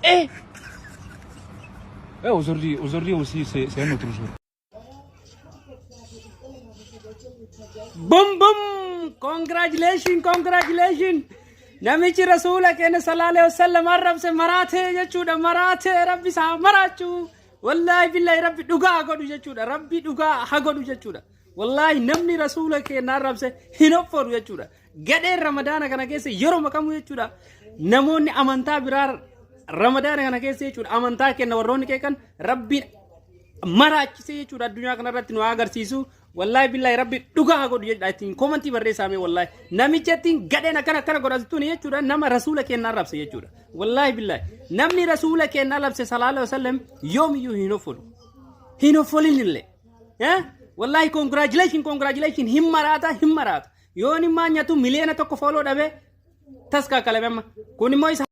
Eh. Eh, aujourd'hui, aujourd'hui aussi, c'est un autre jour. Bum bum! Congratulations, congratulations! Namichi rasuula keenya sallallahu alaihi wasallam arrabse maraatee jechuudha. Maraatee, Rabbi isaa maraachuu. Wallaahi billahi, Rabbi dhugaa haa godhu jechuudha. Rabbi dhugaa haa godhu jechuudha. Wallaahi, namni rasuula keenya arrabse hin offoru jechuudha. Gadheen Ramadaana kana keessa yeroo makamu jechuudha. Namoonni amantaa biraa Ramadaana kana keessa jechuudha, amantaa kenna warroonni qeeqan Rabbiin maraachisee jechuudha, addunyaa kanarratti nu haa agarsiisu. Wallaahi billahi, Rabbi dhugaa haa godhu jechuudha. Ittiin komantii barreessaa mee. Wallaahi, namicha ittiin gadheen akkana akkana godhatuun jechuudha, nama rasuula keenya arrabse jechuudha. Wallaahi billahi, namni rasuula keenya arrabse sallallahu alaihi wasallam yoomiyyuu hin offolu. Hin offolin illee. Eh? Wallaahi, congratulation, congratulation, hin maraata, hin maraata. Yoon immaa nyaatu 1 million follow dhabe, taskaa kalame amma. Kun immoo isa